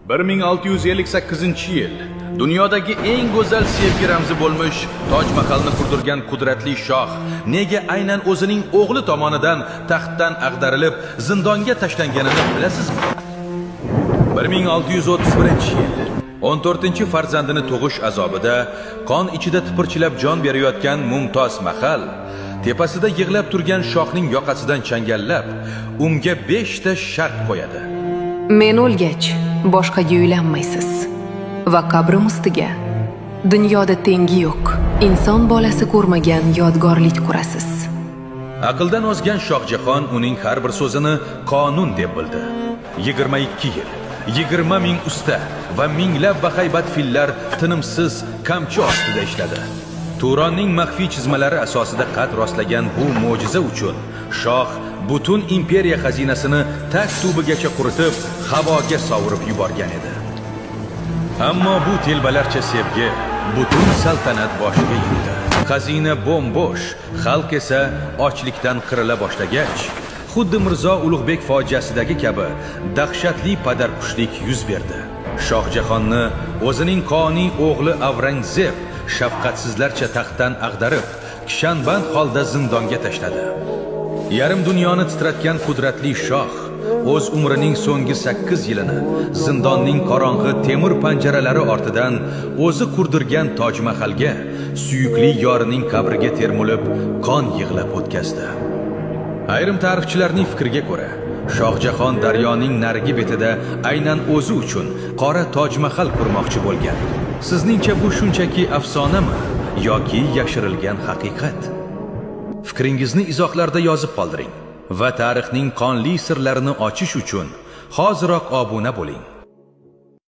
1658-yil dunyodagi eng go'zal sevgi ramzi bo'lmish Toj Mahalni qurdirgan qudratli shoh nega aynan o'zining o'g'li tomonidan taxtdan ag'darilib, zindonga tashlanganini bilasizmi? 1631-yil 14-farzandini tug'ish azobida qon ichida tipirchilab jon berayotgan Mumtoz Mahal tepasida yig'lab turgan shohning yoqasidan changallab, unga 5 ta shart qo'yadi. Men o'lgach, boshqaga uylanmaysiz va qabrim ustiga dunyoda tengi yo'q, inson bolasi ko'rmagan yodgorlik qurasiz. Aqldan ozgan Shohjahon uning har bir so'zini qonun deb bildi. 22 yil, 20 ming usta va minglab bahaybat fillar tinimsiz qamchi ostida ishladi. Turonning maxfiy chizmalari asosida qad rostlagan bu mo'jiza uchun shoh butun imperiya xazinasini tag tubigacha quritib, havoga sovurib yuborgan edi. Ammo bu telbalarcha sevgi butun saltanat boshiga yetdi. Xazina bo'm-bo'sh, xalq esa ochlikdan qirila boshlagach, xuddi Mirzo Ulug'bek fojiasidagi kabi dahshatli padarkushlik yuz berdi. Shohjahonni o'zining qoniy o'g'li Avrangzeb shafqatsizlarcha taxtdan ag'darib, kishanband holda zindonga tashladi. Yarim dunyoni titratgan qudratli shoh o'z umrining so'nggi 8 yilini zindonning qorong'i temir panjaralari ortidan o'zi qurdirgan Toj Mahalga, suyukli yorining qabriga termulib, qon yig'lab o'tkazdi. Ayrim tarixchilarning fikriga ko'ra, Shohjahon daryoning narigi betida aynan o'zi uchun qora Toj Mahal qurmoqchi bo'lgan. Sizningcha bu shunchaki afsonami yoki yashirilgan haqiqat? Fikringizni izohlarda yozib qoldiring va tarixning qonli sirlarini ochish uchun hoziroq obuna bo'ling.